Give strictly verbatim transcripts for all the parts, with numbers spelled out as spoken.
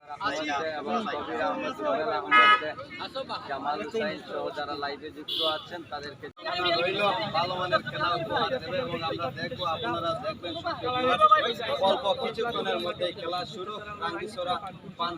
মধ্যে এবং কবির আহমেদ, রুবেল আহমেদ, জামাল হুসাইন সহ যারা লাইভে যুক্ত আছেন তাদেরকে জানানো রইল। ভালো মানের খেলা উপহার দেবে এবং আমরা দেখবো, আপনারা দেখবেন। অল্প কিছুক্ষণের মধ্যে খেলা শুরু। রাঙ্গিছড়া পান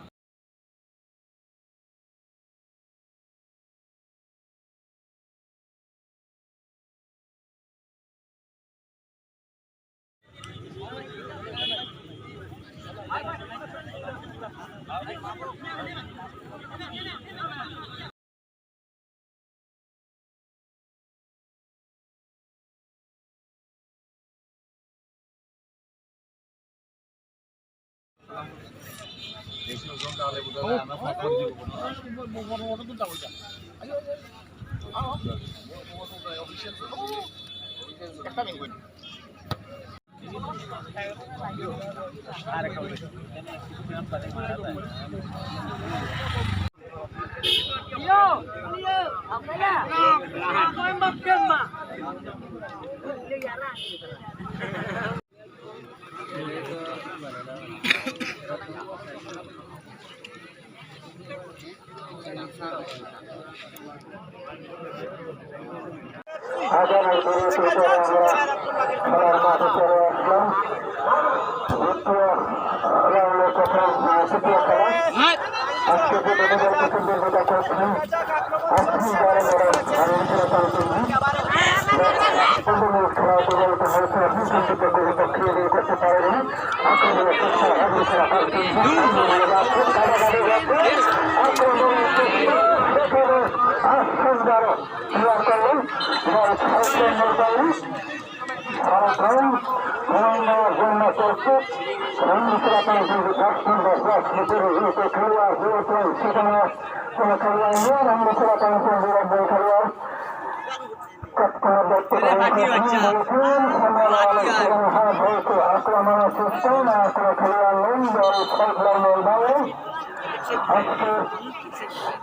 আগামী দিনে কিন্তু আমরা খেলার মাঠে চলে আসলাম। দ্বিতীয় রাউন্ডের প্রথম, আহ, তৃতীয় খেলা। আজকে যে দলগুলো প্রথম দিন যেটা করছে, আজকে যারা যারা ভালো খেলা চালু করবে, প্রথম খেলা প্রবাহিত হয়েছে, এখন পর্যন্ত কোনো পক্ষে এগিয়ে করতে পারেনি। আক্রমণের চেষ্টা, আক্রমণের চেষ্টা, আক্রমণের চেষ্টা, আক্রমণের চেষ্টা, সেখানে আশ্রয় দ্বারা ক্লিয়ার করলেন। বল ভারতের মোতাবেক ভারত রান, রান নেওয়ার জন্য প্রস্তুত। রান সেরা পাঁচ মিনিট, দশ মিনিট, দশ মিনিটের মধ্যে খেলোয়াড় হয়েছেন, সেখানে কোনো খেলোয়াড় নেই। রান সেরা পাঁচ মিনিট, একজন খেলোয়াড়। আক্রমণের চেষ্টা না করে খেলোয়াড় নেই, বল সাইড লাইনের বাইরে। আজকে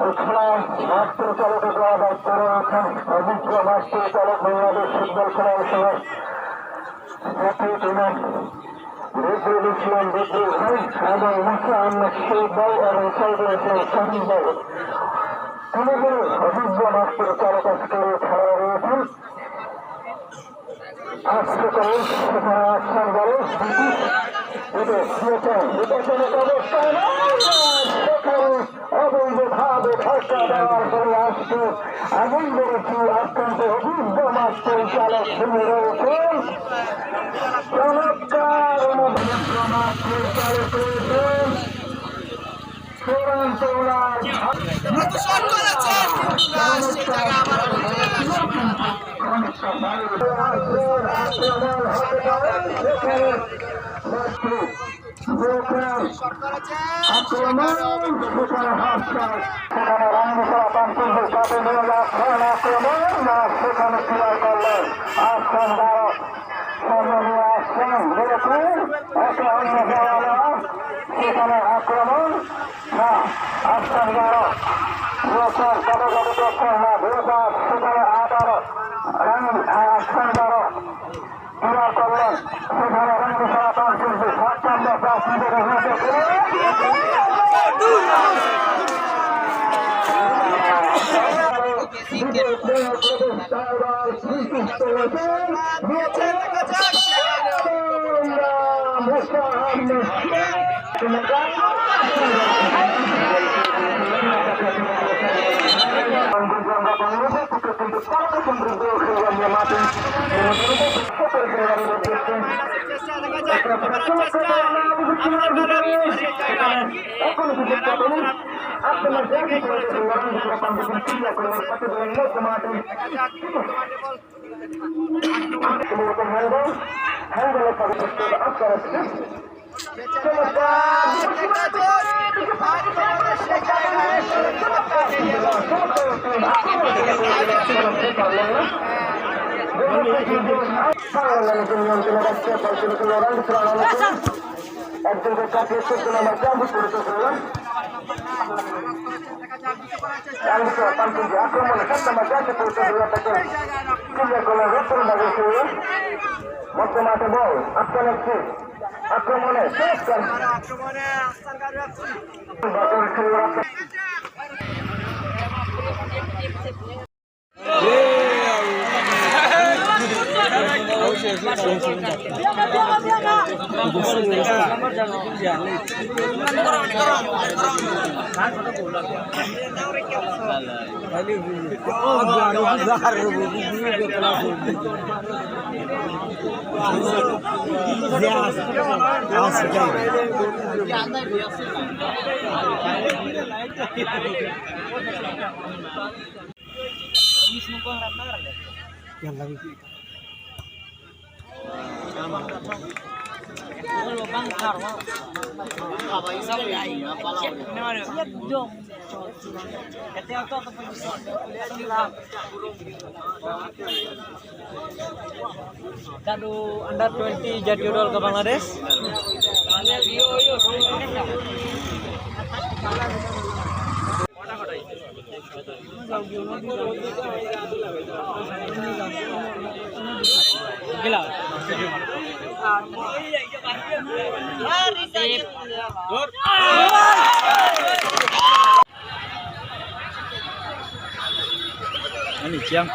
এই খেলায় মাস্টার চালকের দেওয়া দায়িত্ব রয়েছেন অভিজ্ঞ মাস্টার চালক বাংলাদেশ ফুটবল খেলার সঙ্গে জাতীয় টিমের বদরুল ইসলাম বদরুল ভাই এবং মুসা আহমেদ শহীদ ভাই এবং সাইদুল ইসলাম শামীম ভাই। তিনজন অভিজ্ঞ মাস্টার চালক আজকের এই খেলায় রয়েছেন। আজকে সেখানে আছেন বলে ব্রিটিশ। এটা দিয়েছেন, এটা কোনো অবস্থায় নয়। সেখানে অবৈধভাবে ধাক্কা দেওয়ার পরে আজকে এমন করেছি আক্রান্ত অভিজ্ঞ মাস্টার চালক তিনি রয়েছেন। চমৎকার অনুভব মাস্টার চালক রয়েছেন। চূড়ান্ত ওভার। আক্রমণ, সেখানে হাফ টাইম। সেখানে রাঙ্গিছড়া পান্থপথ নিয়ে যাচ্ছেন আক্রমণ, না সেখানে ক্লিয়ার করলেন আফগান ধারক। সামনে নিয়ে আসছেন লিভারপুল, একে অন্য খেলোয়াড়। সেখানে আক্রমণ, না, আফগান ধারক। রোশন কাটাকাটি করছেন না, ভেজা সেখানে আবারও রান, আফগান ধারক ক্লিয়ার করলেন। সেখানে রাঙ্গিছড়া পান্থপথ কিন্তু সাত নম্বর পাস নিজেকে হয়েছে। একজনকে কাটিয়ে চোদ্দ নম্বর জার্সি পরিচয় করলেন। রাঙ্গিছড়া পান্থপথ আক্রমণে সাত নম্বর জার্সি পরিচয় করলেন। ক্লিয়ার করলেন রতন বাবু সিংহ। মধ্য মাঠে বল, আফগান এফসি। আক্রমণে শেষ করেন। Kadu under twenty jatiyo dol ka Bangladesh. Ani chiang.